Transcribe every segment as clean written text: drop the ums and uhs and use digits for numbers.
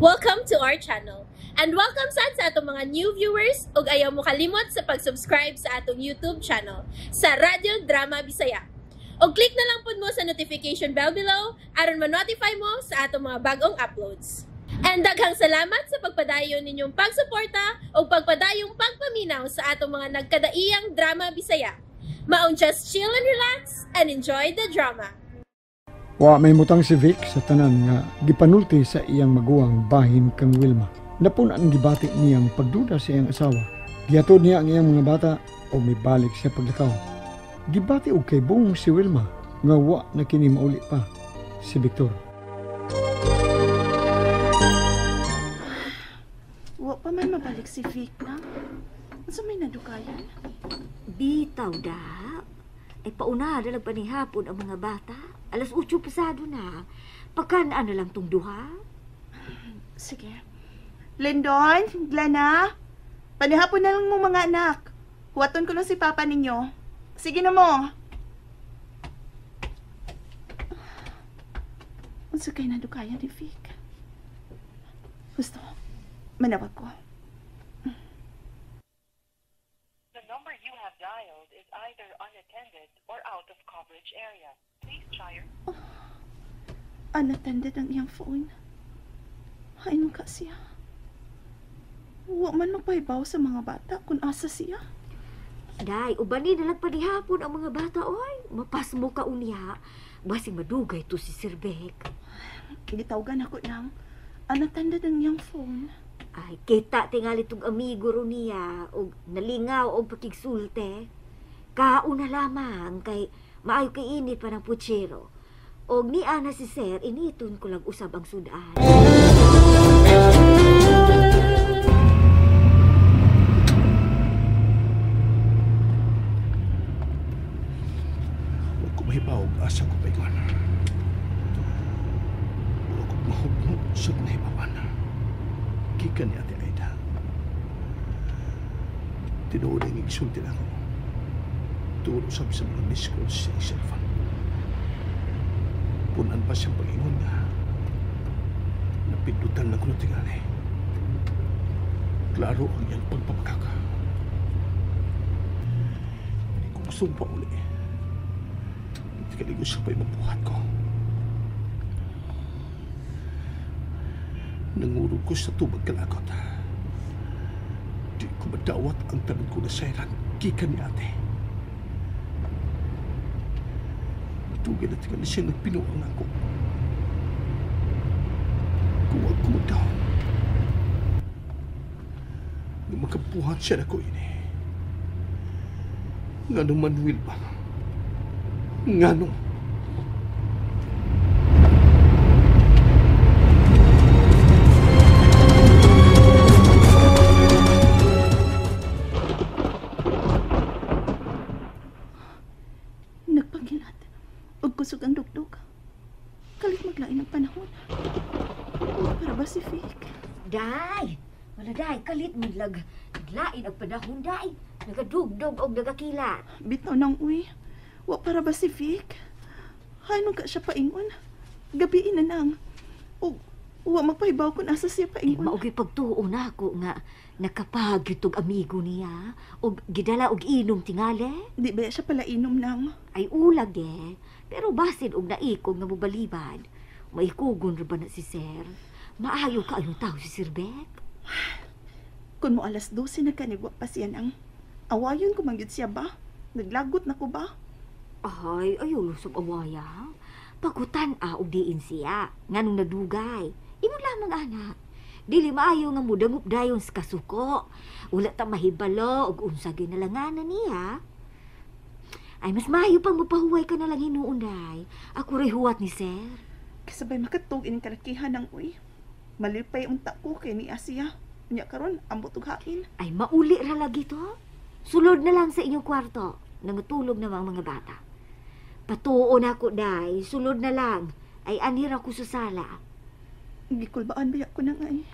Welcome to our channel. And welcome sad sa atong mga new viewers ug ayaw mo kalimot sa pag-subscribe sa atong YouTube channel sa Radyo Drama Bisaya. Og click na lang pud mo sa notification bell below aron ma-notify mo sa atong mga bagong uploads. And daghang salamat sa pagpadayon ninyong pagsuporta ug pagpadayong pagpaminaw sa atong mga nagkadaiyang drama Bisaya. Maong just chill and relax and enjoy the drama. Wa may mutang si Vic sa tanan nga gipanulti sa iyang maguwang bahin kang Wilma. Napun-an gibati niyang pagduda sa iyang asawa. Gihatod niya ang iyang mga bata o mibalik siya paglakaw. Gibati og kay buong si Wilma nga wa na kini mauli pa si Victor. Wa pa man mabalik si Vic na. Unsa may nadukayan? Bitaw da. Ay pauna na lang panihapon ang mga bata. 8:00 pasado na. Pagkanaan na lang tong duha. Sige. Lindon, Glenna, panihapon na lang mo mga anak. Huwaton ko lang si Papa ninyo. Sige na mo. Unsa kay nadukayan ni Vic? Gusto, manawag ko. The number you have dialed is either unattended or out of coverage area. Please try your... Oh, unattended ang iyang phone. Hain ka siya. Wa man magpahibaw sa mga bata kung asa siya. Day, ubani na lang panihapon ang mga bata, oy. Mapasmo ka unya. Basing madugay to si Sir Beck. Gitawgan ako nang unattended ang iyang phone. Ay, kita tingali tong amigo ro niya og nalingaw og pakigsulte. Kauna lamang kay maayo kay init pa ng putsero. Og niya na si Sir, initon ko lang usab ang sudan. Huwag ko mahibaw, asa ko paingon. Huwag ko mahugno sa nahibawan. Gikan ni Ate Aida. Tinuod ang igsulti na ako. Turo usab sa mga missed calls sa cellphone. Punan pa siyang pag-ingon nga napindutan lang ko ng tingali. Klaro ang iyang pagpapakaka. Hindi ko gustong pauli. Hindi ka ligo siya pa'y mabuhat ko. Nangurog ko sa tubag kalakot. Di ko madawat ang tanan ko na sayran gikan ni ate. Dugay na tingali siya nagpinuang ako. Kuwag ko daw. Nung makabuhat siya na ko ini. Ngano Manuel ba? Ngano? Nagpangilat og kusog ang dugdug. Kalit maglain ang panahon. Para ba si Vic? Day! Wala day, kalit man lag. Naglain ang panahon, day. Nagadugdog og nagakilat. Bitaw nang uwi. Wa para ba si Vic? Hay nung ka siya paingon. Gabiin na nang. Og wa magpahibaw kung asa siya paingon. Ay, maugay pagtuo na ako nga nakapagyo tog amigo niya. Og gidala og inom tingali. Di ba siya pala inom nang? Ay ulag eh. Pero basin og naikog nga mobalibad. Maikugon ra ba na si Sir? Maayo ka ayong tao si Sir Beck? Kung mo 12:00 na kanigwa pa siya nang. Awayon ko mangyud siya ba? Naglagot na ko ba? Ay, ayaw lusog awaya. Pagutan og diin siya. Nganong nadugay. Imo lamang anak. Dili maayo nga mudangup dayon sa kasuko. Wala ta mahibalo og unsa ginalanganan niya. Ay, mas maayo pang mapahuway ka na lang hinuon, day. Ako ray huwat ni Sir. Kasabay makatug ining kalakihan ng uy. Malipay unta ko kay ni Asia. Unya karon ambot og hain. Ay, mauli ra lagi to. Sulod na lang sa inyong kwarto. Nangatulog na ang mga bata. Patuo na ako, day. Sulod na lang. Ay, anira ko sa sala. Gikulbaan ba ako na nga eh.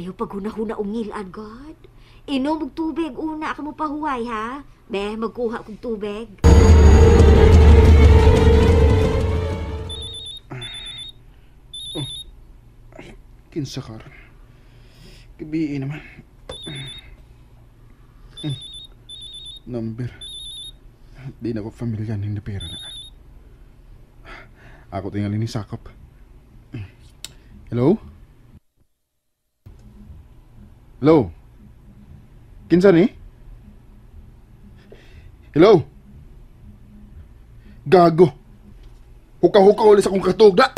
Ayaw paghuna-huna ungilad, God. Inom og tubig una ka mo pahuway, ha? Be, magkuha kog tubig. Kinsa karon? Gabi naman. Number. Di na ko familiar ning napira na. Ako tingali ni sakop. Hello? Hello? Kinsa ni? Hello? Gago. Huka-huka ulit sa akong katugda.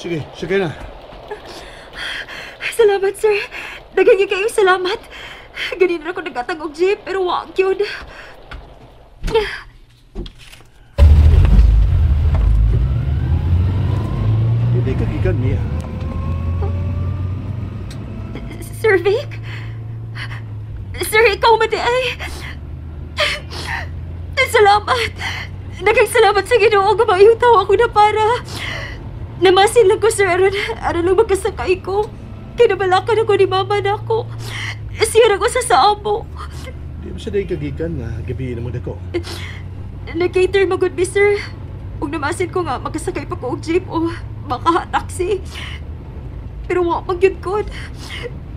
Sige, sige na. Salamat, sir. Daghan kayo salamat. Ganina ako nag-atang og jeep, pero wa gyud. Hindi ka gikan niya. Sir Vic? Sir, ikaw man di ay. Salamat. Daghang salamat sa Ginoo nga maayong tawo ako na para. Namasin lang ko, sir, aron lang magkasakay ko. Kinabalakan ako ni mama na ako. Siya ko sa amo. Di ba sa day kagikan nga gabi naman ako? Nag-cater magod mi, sir. Ug namasin ko nga magkasakay pa ko og jeep o baka taxi. Pero wa man gyud ko.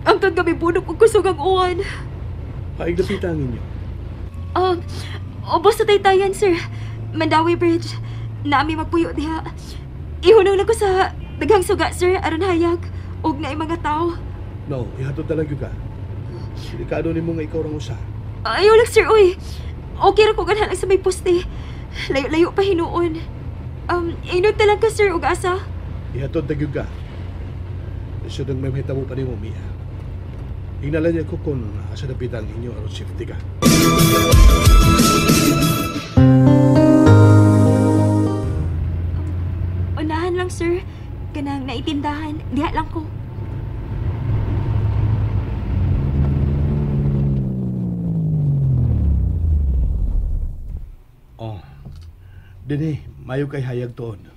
Ang tag gabi bunok og kusog ang uwan. Paig dapita ang inyo. Ubos sa taytayan, sir. Mandawi Bridge. Naami magpuyo diha. Ihunaw lang ko sa daghang suga, sir, aron hayag og naay mga tao. No, ihatod na lang gyud ka. Delikado nimo nga ikaw rang usa. Ayaw lang, sir, oy. Okay ra ko ganhan lang sa may poste. Layo-layo pa hinuon. Inod na lang ka, sir, og asa. Ihatod na gyud ka. Lisod ang may mahitabo pa nimo, Mia. Hingnalan niya ko kung asa dapitan ninyo aron safety ka. Unahan lang, sir. Kanang naitindahan. Diha lang ko. Oh. Dini, mayo kay hayag tuon.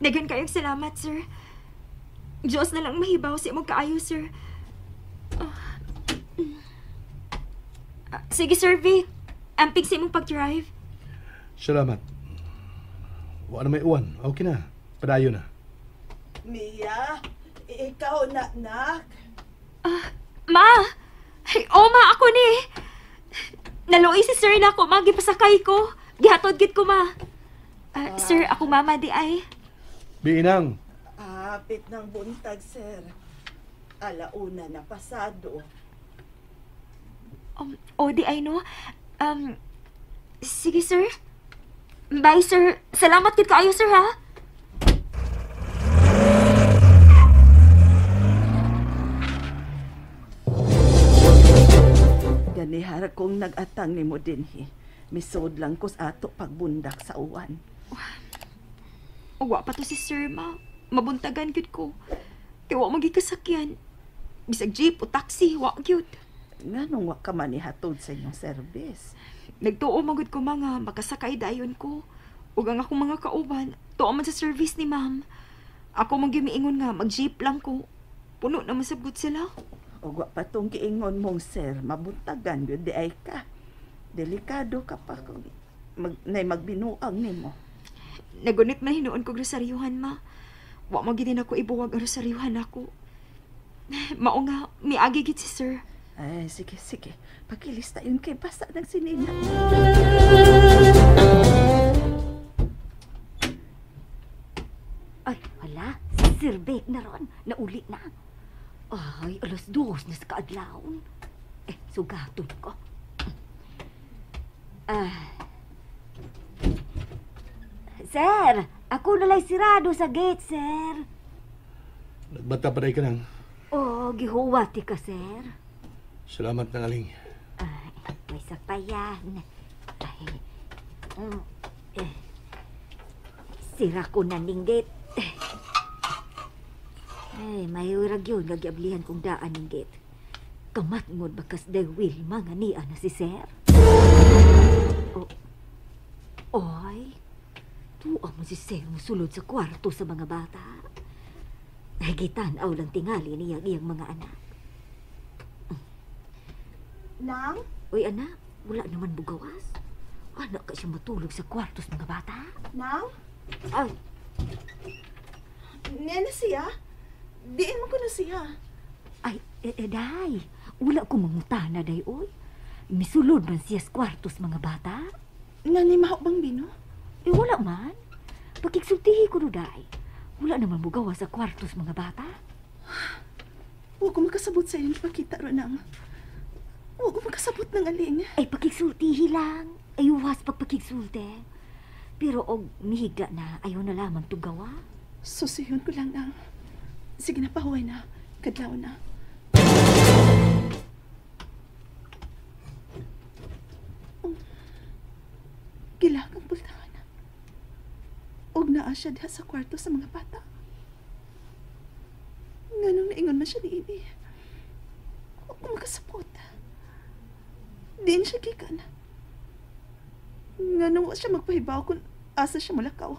Daghan kayong salamat, sir. Diyos na lang mahibaw sa imong kaayo, sir. Sige, Sir Vic. Amping sa imong pag-drive. Salamat. Wa na may uwan. Okay na. Padayo na. Mia, ikaw na, nak. Ma! Ay, oh, ma, ako ni. Naluoy si sir na ako, ma. Gipasakay ko. Gihatod gid ko, ma. Sir, ako mama di ay. Biinang. Hapit ng buntag, sir. Alauna na pasado. Oh, di ay, no? Sige, sir. Bye, sir. Salamat gid kaayo, sir, ha? Ganihara kong nag-atang nimo dinhi. Misod lang ko sa ato pagbundak sa uwan. Uwa pa to si sir, ma. Mabuntagan gyud ko. Kay wa magikasakyan. Bisag jeep o taxi, wa gyud. Nganong wa ka man ihatod sa inyong service? Nagtuo magud ko mga makasakay dayon ko. Ug ang akong mga kauban, tuo man sa service ni ma'am. Ako man gimiingon nga mag-jeep lang ko. Puno naman sabgot sila. Ug wa pa tong giingon mong sir, mabuntagan gyud di ay ka. Delikado ka pa kung nay magbinuang nimo. Nagunit man hinuon kog rosaryuhan, ma. Wa man gid nako ibuwag ang rosaryuhan nako. Mao nga miagi gid si sir. Ay, sige, sige. Pagkilista yun kay basta ng sinina. Ay, wala. Sir Vic na ron. Nauli na. Ay, 2:00 na sa kaadlawon. Eh, sugaton ko. Sir, ako nalay sirado sa gate, sir. Nagbata pa ka nang. Oh, gihuwati ka, sir. Salamat nang aling. Ay, may sapayan. Ay, sira ko na ning gate. Ay, may urag yun gagiablihan kong daan ning gate. Kamat ngod bakas day Wilma nga niya na si sir. Oh, oy, tuwa mo si sir musulod sa kwarto sa mga bata. Ay, gitan-aw lang tingali niya ang iyang mga anak. Nang? Uy, anak, wala naman bugawas. Anak ka siya matulog sa kwarto sa mga bata. Nang? Ay. Nena siya? Diin mo ko na siya. Ay, day. Wala ko mangutana, day, oy. Misulod man siya sa kwarto sa mga bata. Nani maho bang bino? Eh, wala man. Pakigsultihi ko no, day. Wala naman mugawa sa kwarto sa mga bata. Huwag ko makasabot sa iyong pakita, Ronang. Huwag ko makasabot ng aling. Ay, pakigsultihi lang. Ayuwas pagpakigsulte. Pero og mihigda na, ayaw na lamang tugawa. Susiyon ko lang, Nang. Sige na, pahuway na. Kadlaw na. Gilak ang pultahan. Og naa siya diha sa kwarto sa mga bata. Nganong naingon man siya ni Ini. Huwag ko makasapot. Diin siya gikan. Nganong wa siya magpahibaw kung asa siya mulakaw.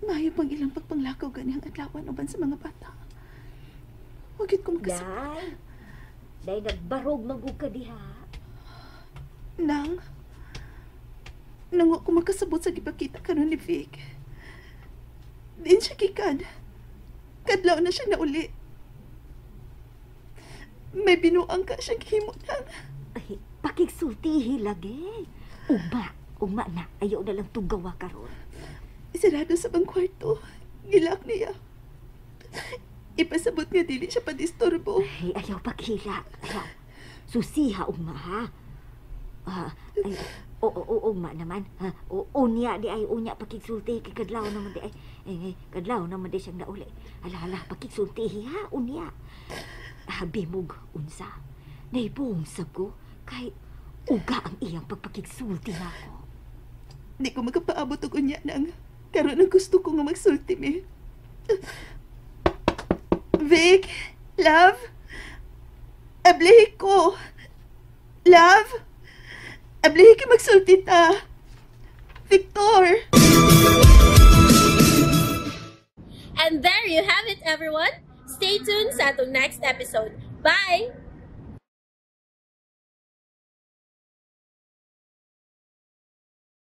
Maayo pang ilang pagpanglakaw ganihang adlawan uban sa mga bata. Huwag yun ko makasapot. Day, day nagbarog magug ka diha. Nang, nang wa ko makasabot sa gipakita karon ni Vic. Diin siya gikan. Kadlaw na siya nauli. May binuang ka siyang gihimo nang. Ay, pakigsultihi lagi. Ugma, ugma na. Ayaw na lang tugawa karon. Isarado sa bang kwarto. Gilak niya. Ipasabot nga dili siya padisturbo. Ay, ayaw paghilak. Ayaw. Susiha ugma ha. Ay, oo, ugma naman. Ha, unya di ay unya pakigsultihi kay kadlaw naman di ay. Eh, kadlaw naman di siyang nauli. Ala, ala, pakigsultihi ha, unya. Bimog unsa. Naibong sab ko kay uga ang iyang pagpakigsulti nako. Di ko makapaabot og unya nang karon ang gusto ko nga magsulti mi. Vic, love, ablihi ko. Love, ablihi ka magsulti ta. Victor! And there you have it, everyone. Stay tuned sa atong next episode. Bye!